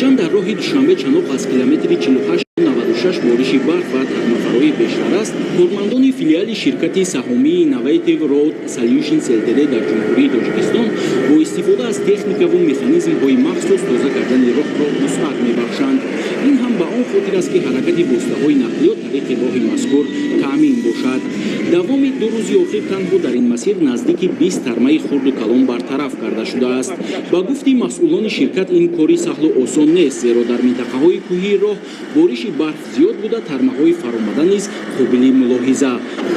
Ҳарчанд дар роҳи Душанбе Чаноқ аз километри 48-96 бориши барф ва тармафароӣ бештар аст, кормандони филиали ширкати саҳомии Innovative Road Solutions Ltd дар Ҷумҳурии Тоҷикистон бо истифода аз техникаву механизмҳои махсус тоза кардани роҳро вусъат мебахшанд. Ин ҳам ба он хотир аст, ки ҳаракати воситаҳои нақлиёт тариқи роҳи мазкур таъмин бошад. Давоми 2 рӯзи охир танҳо дар ин масир наздики 20 тармаи хурду калон бартараф карда шудааст. Ба гуфти масъулони ширкат, ин кори саҳлу осон нест, зеро дар минтақаҳои кӯҳии роҳ бориши барф зиёд буда, тармаҳои фаромада низ қобили мулоҳиза.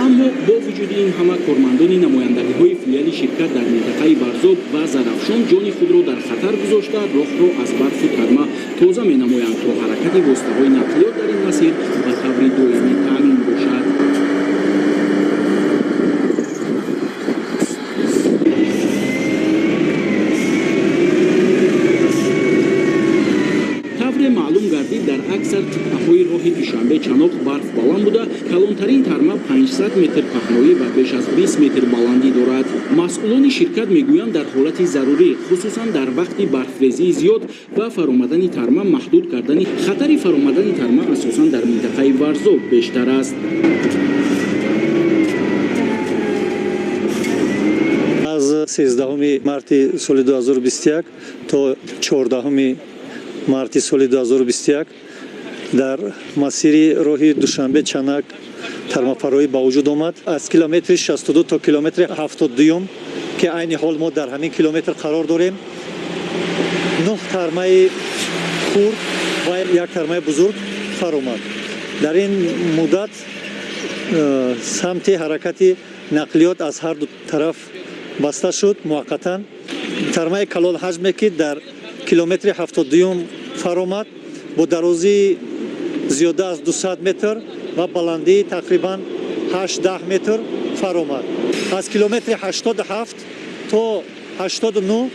Аммо бо вуҷуди ин ҳама кормандони намояндагиҳои филиали ширкат дар минтақаи Варзоб ва Зарафшон ҷони худро дар хатар гузошта, роҳро аз барфу тарма тоза менамоянд, то ҳаракати воситаҳои нақлиёт дар ин масир ба таври доимӣ таъмин бошад. Тавре маълум гардид, дар аксар қитъаҳои роҳи Душанбе Чаноқ барф баланд буда, калонтарин тарма 500 метр паҳноӣ ва беш аз 20 метр баландӣ дорад. Масъулони ширкат мегӯянд, дар ҳолати зарурӣ, хусусан дар вақти барфрезии зиёд ва фаромадани тарма, маҳдуд кардани хатари фаромадани тарма асосан дар минтақаи Варзоб бештар аст. Аз 13 марти соли 2021 то 14 марти соли 2021 дар масири роҳи Душанбе Чанак тармафароӣ ба вуҷуд омад. Аз километри 62 то километри 72, ки айни ҳол мо дар ҳамин километр қарор дорем, 9 тармаи хурд ва як тармаи бузург фаромад. Дар ин муддат самти ҳаракати нақлиёт аз ҳар ду тараф баста шуд муваққатан. Тармаи калонҳаҷме, ки дар километри 72 фаромад, бо дарозии зиёда аз 200 метр ва баландии тақрибан 8-10 метр фаромад. Аз километри 87 то 89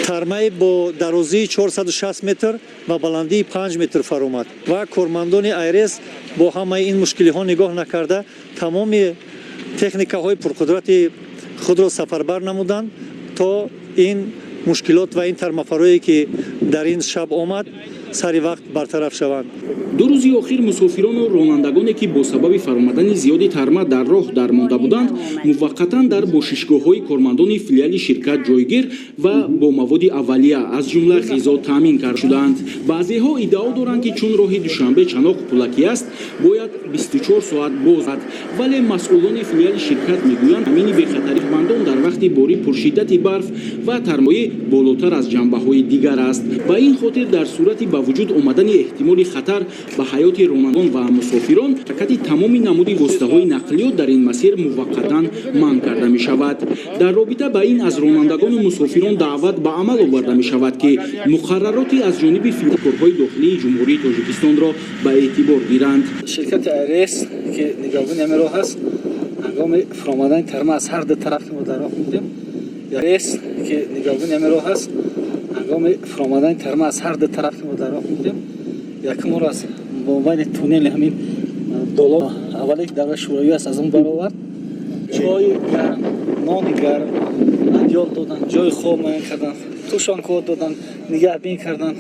тармаи бо дарозии 460 метр ва баландии 5 метр фаромад ва кормандони АйРС бо ҳамаи ин мушкилиҳо нигоҳ накарда, тамоми техникаҳои пурқудрати худро сафарбар намуданд, то ин мушкилот ва ин тармафарое, ки дар ин шаб омад, сари вақт бартараф шаванд. 2 рӯзи охир мусофирону ронандагоне, ки бо сабаби фаромадани зиёди тарма дар роҳ дармонда буданд, муваққатан дар бошишгоҳҳои кормандони филиали ширкат ҷойгир ва бо маводи аввалия, аз ҷумла ғизо, таъмин кард шуданд. Баъзеҳо иддао доранд, ки чун роҳи Душанбе Чаноқ пулакӣ аст, бояд 24 соат боз, вале масъулони филиали ширкат мегӯянд, таъмини бехатарии шаҳрвандон дар вақти бори пуршиддати барф ва тармоӣ болотар аз ҷанбаҳои дигар аст. Ба ин хотир дар сурати ба вуҷуд омадани эҳтимоли хатар ба ҳаёти ронандагон ва мусофирон, ҳаракати тамоми намуди воситаҳои нақлиёт дар ин масир муваққатан манъ карда мешавад. Дар робита ба ин аз ронандагону мусофирон даъват ба амал оварда мешавад, ки муқаррароти аз ҷониби корҳои дохилии Ҷумҳурии Тоҷикистонро ба эътибор гиранд. Ширкати АйРС, ки нигаҳбони ҳамин роҳ аст, ҳангоми фаромадани тарма аз ҳар ду тараф, ки мо дар роҳ будем, РС, ки нигаҳбони ҳамин роҳ аст, ҳангоми фаромадани тарма аз ҳар ду тараф, ки мо дар роҳ будем, якум бор аз мобайни туннели ҳамин доло аввале, ки давраи шӯравӣ аст, аз он баровард, чойи гарм, нони гарм, адёл доданд, ҷои хоб муайян карданд, тушанкҳо доданд, нигаҳбин карданд,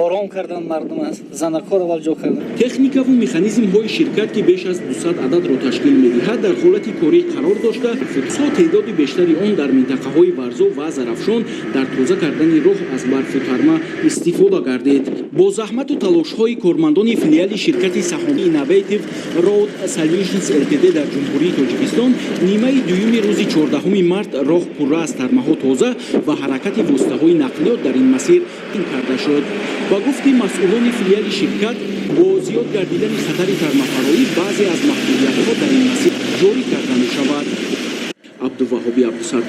ором кардан мардум аст, занакҳоро аввал ҷо кардан. Техникаву механизмҳои ширкат, ки беш аз 200 ададро ташкил медиҳад, дар ҳолати корӣ қарор дошта, со теъдоди бештари он дар минтақаҳои Варзоб ва Зарафшон дар тоза кардани роҳ аз барфу тарма истифода гардид. Бо заҳмату талошҳои кормандони филиали ширкати саҳомии Innovative Road Solutions Ltd дар Ҷумҳурии Тоҷикистон нимаи дуюми рӯзи 14 март роҳ пурра аз тармаҳо тоза ва ҳаракати воситаҳои нақлиёт дар ин масир карда шуд. Ба гуфти масъулони филиали ширкат, бо зиёд гардидани хатари тармафароӣ баъзе аз маҳдудиятҳо дар ин масир ҷорӣ карда мешавад. Абдуваҳоби Абдусаттор.